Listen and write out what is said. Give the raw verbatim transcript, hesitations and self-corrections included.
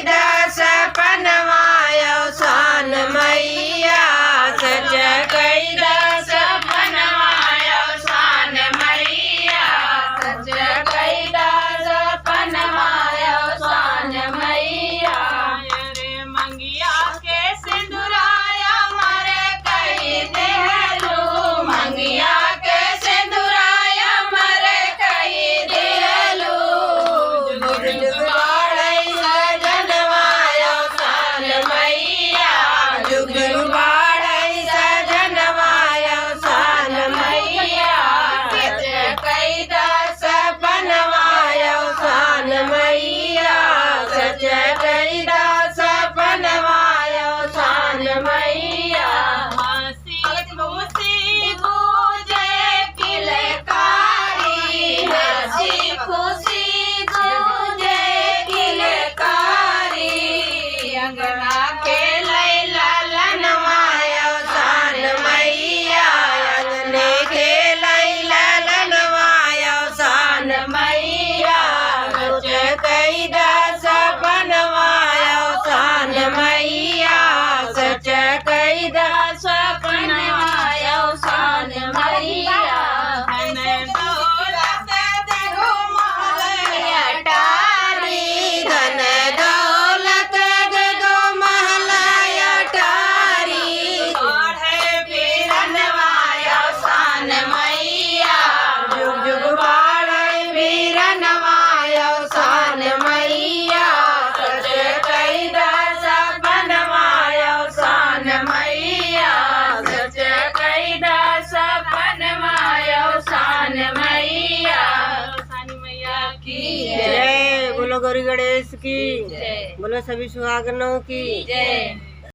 दा सपनवा अवसान मैया, सच कई दा सपनवा अवसान मैया, सच कई दा सपनवा अवसान मैया। अरे मंगिया के सिंदुराया मर कई देहलू, मंगिया के सिंदुराया मर कई देहलू। जुग जुग बाड़ई सजनवा अवसान मैया, जुग जुग बाड़ई सजनवा अवसान मैया। सच कई दा सपनवा अवसान मैया, सच कई दा सपनवा अवसान मैया। हँसी खुशी गूंजे किलकारी, हँसी खुशी गूंजे किलकारी। अंगना खेलई ललनवा अवसान मैया, अंगने खेलई ललनवा अवसान मैया। सच कई दा सपनवा अवसान मैया, सच कई दा सपनवा अवसान मैया। धन दौलत देहु महल अटारी, धन दौलत देहु महल अटारी। बाढ़े बीरनवा अवसान मैया, जुग जुग बाढ़े बीरनवा अवसान मैया। सच कई दा सपनवा अवसान मैया, सच कई दा सपनवा अवसान मैया। अवसान मैया की जय। बोलो गौरी गणेश की जय। बोलो सभी सुहागनों की जय।